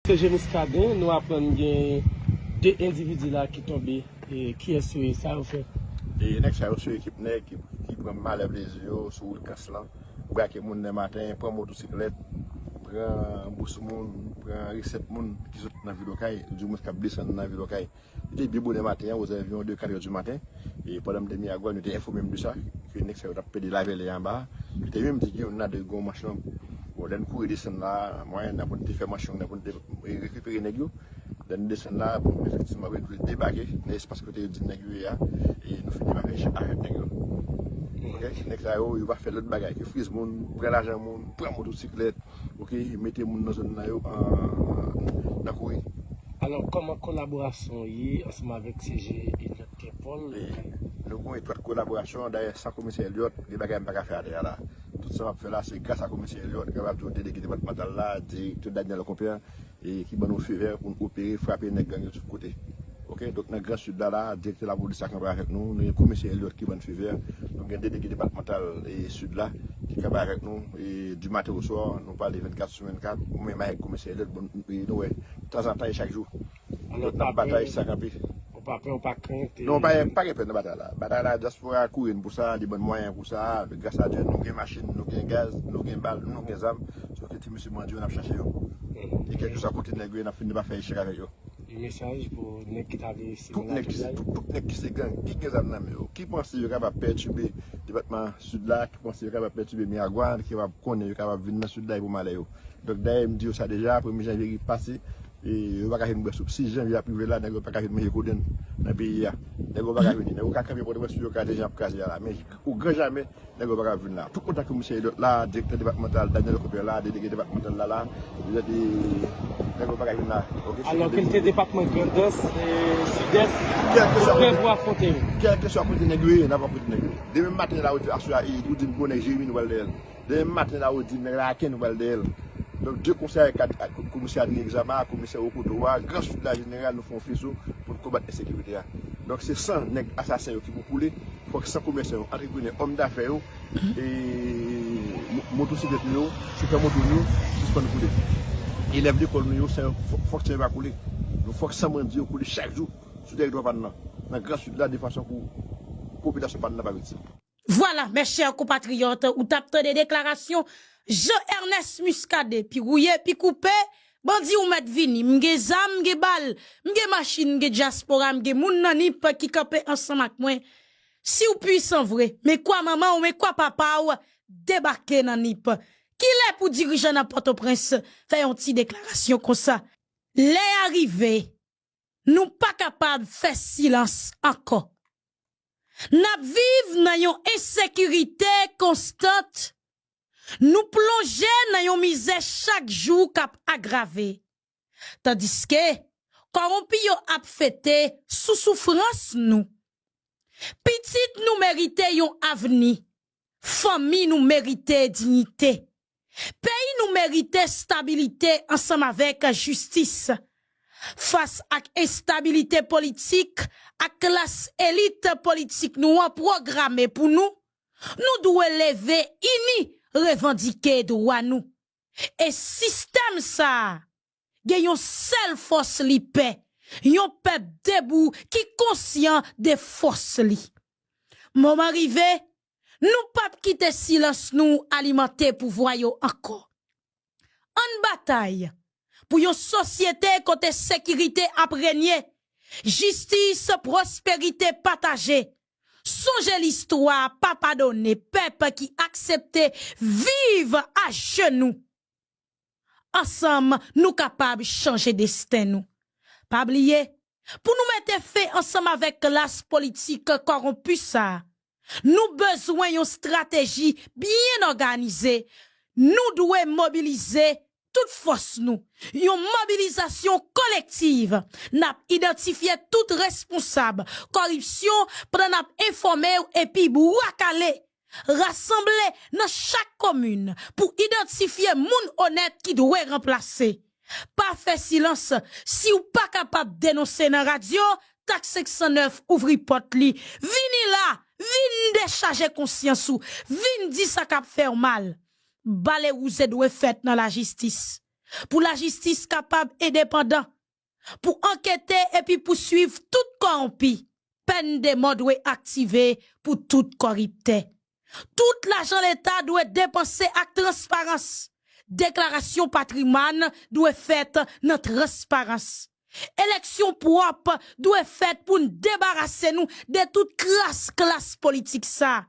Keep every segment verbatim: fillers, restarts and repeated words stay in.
P J Muscadin, nou aprann gen de endividi la ki tonbe. E kiyès yo ye? Sa yo fè? E nèg sa yo se ekip nèg ki, ki pran malè plezi yo sou wout Kans lan, brake moun nan maten, pran motosiklèt, pran bous moun, pran resèt moun ki sot nan vil Okay, di moun k ap desann nan vil Okay. Li te byen bonè maten an, ozanviwon de kat è di maten. E pandan m te Miragwàn, yo te enfòme m de sa, ke nèg sa yo t ap pede lavèlè anba a. Yo te menm di ke youn nan de gwo manch lan. Bon, lè n kouri desann la, mwayen nan pou n te fè manch lan, nan pou n te rekipere nèg yo. Lè n desann la, bon, efektivman, wi, nou debake nan espas kote yo di nèg yo ye a. E nou fin debake avèk nèg yo. Ok? Nèg sa yo, yo pa fè lòt bagay ke friz moun, pran lajan moun, pran motosiklèt, ok, mete moun nan zòn nan yo an, nan kouri. Alò, kòman kolaborasyon w ye ansanm avèk C G Elliot Kempol? E nou gen yon etwat kolaborasyon, dayè, san komisè Elliot, gen bagay m pa ka fè atè a la. Tout sa m ap fè la, se gras a komisè Elliot, kapab di w delege depatmantal la, direktè Daniel Compère, e ki ban nou fevè pou n opere, frape nèg gang yo tout kote. Ok, donk nan Gran Sid la, la, direktè lapolis la kanpe avèk nou, nou gen komisè Elliot ki ban n fevè, nou gen delege depatmantal e Sid la ki kanpe avèk nou, e du matin au soir, nou pale vennkat sou vennkat, ou menm avèk komisè Elliot, bon, e nou wè, tanzantan e chak jou. Alò, donk, n ap batay sa kanpe. Ou pa pè, ou pa krent? Non, pa, pa gen pè nan batay la. Batay la, dyaspora kouri n pou sa, li ban n mwayen pou sa, gras a Dye, nou gen machin, nou gen gaz, nou gen bal, nou gen zam, sòf ke ti mesye bandi yo, n ap chache yo. E kèlkeswa kote nèg yo ye, n ap fini pa fè echèk avèk yo. Yon mesaj pou nèg ki ta vle sime lakay la? Tout nèg ki se gang, ki gen zam nan men yo, ki panse yo kapab pètibe depatman Sid la, ki panse yo kapab pètibe Miragwàn, ki kapab konnen yo kapab vin nan Sid la e pou malè yo. Donk, dayè, m di yo sa deja, premye janvye ki pase, e yo pa ka vin bwè soup. Sis janvye ap rive la, nèg yo pa ka vin manje kodenn nan peyi a. Nèg yo pa ka vini. Nèg yo ka kanpe Pòtoprens, yo ka deja ap kraze a la. Men o gran jamè, nèg yo pa ka vin la. Tout kontak ke misye Elliot la, direktè depatmantal, Daniel Compère la, delege depatmantal la la, yo di, nèg yo pa ka vin la. Ok, alò, ke l te depatman Grandans, e, Sidès, nou prè pou afwonte yo. Kèlkeswa kote nèg yo ye, n ap afwonte nèg yo. Demen maten la, ou di aswè a, e, ou di m gwo nèg Jeremi, nou pral dèyè l. Demen maten la, ou di nèg Laken, nou pral dèyè l. Donk, de konsèy ak, ak komisè Adrien Exama, komisè Okoto a, Gran Sid la jeneral, nou fè yon fezo pou n konbat ensekirite a. Donk, se san nèg asasen yo ki pou koule. Fòk san komèsan yo, antreprenè, òm dafè yo, e mo-, motosiklèt nou yo, chofè moto nou yo, sispann koule. Elèv lekòl nou yo, san yo, fò-, fòk san yo pa koule. Nou fòk san bandi yo koule chak jou sou tèritwa pa n nan, nan Gran Sid la, de fason pou popilasyon pa n nan pa viktim. Vwala, mes chers compatriotes, ou t ap tande deklarasyon Jean Ernest Muscadin, pi wouye, pi koupe, bandi ou mèt vini, m gen zam, m gen bal, m gen machin, m gen dyaspora, m gen moun nan Nip ki kanpe ansanm ak mwen. Si w pwisan vre, men kwa manman w, men kwa papa w, debake nan Nip. Kilè pou dirijan nan Pòtoprens fè yon ti deklarasyon konsa? Lè a rive, nou pa kapab fè silans ankò. N ap viv nan yon ensekirite konstant. Nou plonje nan yon mizè chak jou k ap agrave. Tandiske kòwonpi yo ap fete sou soufrans nou. Pitit nou merite yon avni. Fanmi nou merite diyite. Peyi nou merite stabilite ansanm avèk jistis. Fas ak enstabilite politik ak klas elit politik nou an pwograme pou nou, nou dwe leve ini revandike dwa nou. E sistèm sa a gen yon sèl fòs li pè, yon pèp debou ki konsyan de fòs li. Moman rive, nou p ap kite silans nou alimante pouvwa yo ankò. Ann batay pou yon sosyete kote sekirite ap renye, jistis, pwosperite pataje. Sonje listwa, pa padone pèp ki aksepte viv ajenou. Ansanm, nou kapab chanje desten nou. Pa bliye, pou nou mete fen ansanm avèk klas politik kòwonpi sa a, nou bezwen yon estrateji byen òganize. Nou dwe mobilize tout fòs nou. Yon mobilizasyon kolektiv. N ap idantifye tout responsab kòripsyon pandan n ap enfòme w epi bwa kale. Rasanble nan chak komin pou idantifye moun onèt ki dwe ranplase. Pa fè silans. Si w pa kapab denonse nan radyo, Tak senk san nèf ouvri pòt li. Vini la, vin dechaje konsyans ou, vin di sa k ap fè w mal. Bale wouze dwe fèt nan lajistis. pou lajistis kapab endepandan, pou ankete epi pouswiv tout kòwonpi. Pèn de mò dwe aktive pou tout kòriptè. Tout lajan Leta dwe depanse ak transparans. Deklarasyon patrimwàn dwe fèt nan transparans. Eleksyon pwòp dwe fèt pou n debarase nou de tout kras klas politik sa.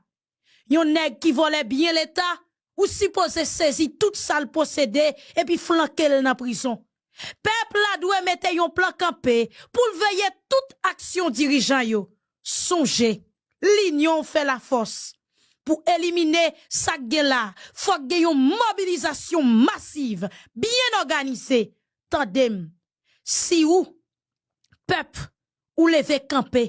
Yon nèg ki vòlè byen Leta, ou sipoze sezi tout sa l posede epi flanke l nan prizon. Pèp la dwe mete yon plan kanpe pou l veye tout aksyon dirijan yo. Sonje, linyon fè lafòs. Pou elimine sa k gen la, fòk gen yon mobilizasyon masiv, byen òganize. Tande m, si ou, pèp, ou leve kanpe,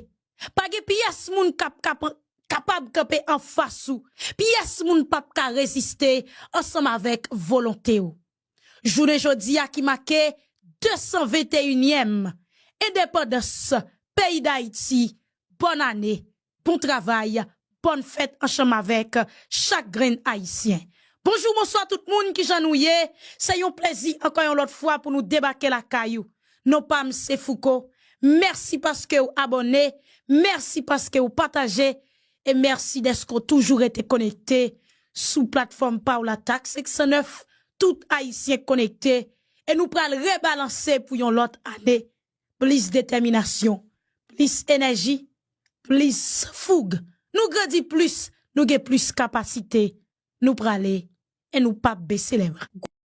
pa gen pyès moun k ap kap-, kapab kanpe anfas ou, pyès moun p ap ka reziste ansanm avèk volonte w. Jounen jodi a ki make de san venteyinyèm endepandans peyi Dayiti, bòn ane, bon travay, bòn fèt ansanm avèk chak grenn Ayisyen. Bonjou, bonswa tout moun, kijan nou ye? Se yon plezi ankò yon lòt fwa pou nou debake lakay ou. Non pa m se Fouco. Mèsi paske w abòne, mèsi paske w pataje, e mèsi dèske w toujou rete konekte sou platfòm pa w la, Tak senk san nèf, tout Ayisyen konekte, e nou pral rebalanse pou yon lòt ane. Plis detèminasyon, plis enèji, plis foug. Nou grandi plis, nou gen plis kapasite. Nou prale, e nou p ap bese lè bra.